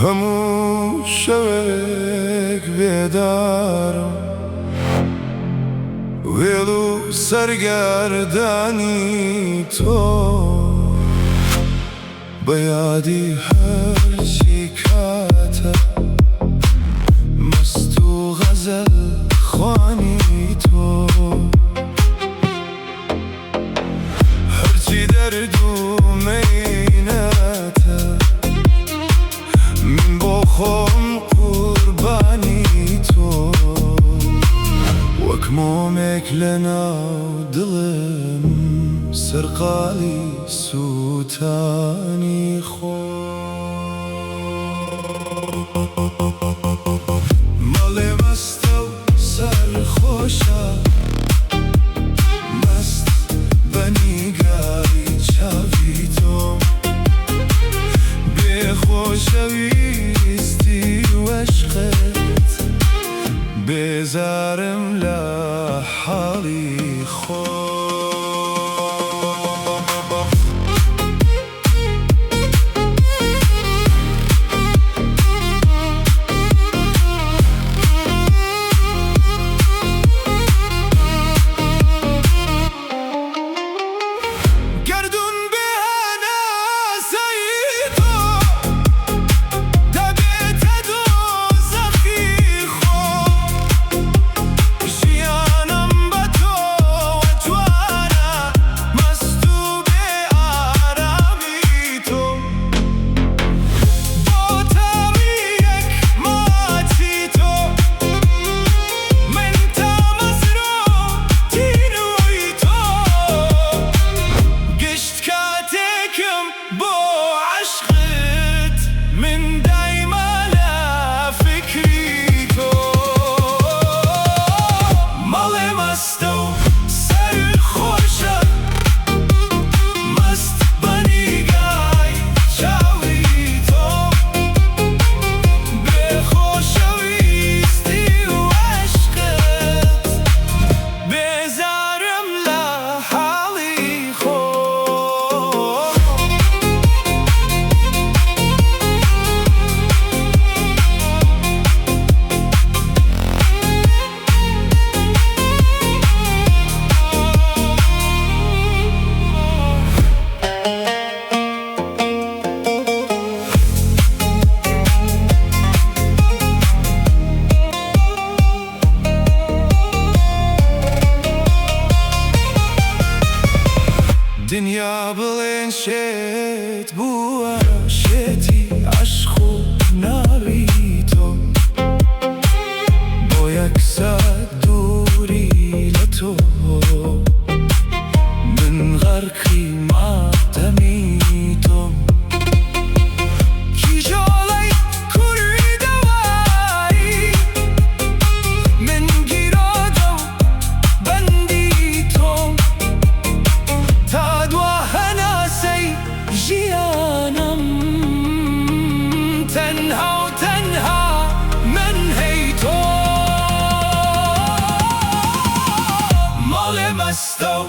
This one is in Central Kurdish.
هەموو شەوێک بێدارم، وێڵ و سەرگەردانی تۆ. بە یادی هەرچی کاتە، مەست و غەزەل خوانی تۆ. هەرچی دەرد و مەینەتە، من بۆ خۆم قوربانی تۆ. وەک مۆمێک لەناو دڵم، سەرقاڵی سووتانی خۆ. مەڵێ مەستە و سەرخۆشە، مەست بە نیگای چاوی تۆم. بێ خۆشەویستی و عەشقت، بێزارم لە حاڵی خۆم. گەردوون بێ هەناسەی تۆ، دەبێتە دۆزەخی خۆم. ژیانم بە تۆوە جوانە، مەست و بێ ئارامی تۆم. بۆ تامی یەک ماچی تۆ، من تامەزرۆ تینووی تۆ. گشت کاتێکم بۆ عەشقت، من دایما لە فکری تۆ. مەڵێ مەستە و سەرخۆشە، مەست بە نیگای چاوی تۆ. بێ خۆشەویستی و عەشقت، بێزارم لە حاڵی خۆم. دنیا بڵێن شێت بووە، شێتی عەشق و ناوی تۆ. بۆ یەک سات دووری لە تۆ، من غەرقی ماتەمی تۆم. کیژۆڵەی کوردەواری، من گیرۆدە و بەندی تۆم. تا دوا هەناسەی ژیانم، تەنها و تەنها من هەی تۆ. مەڵێ مەستە و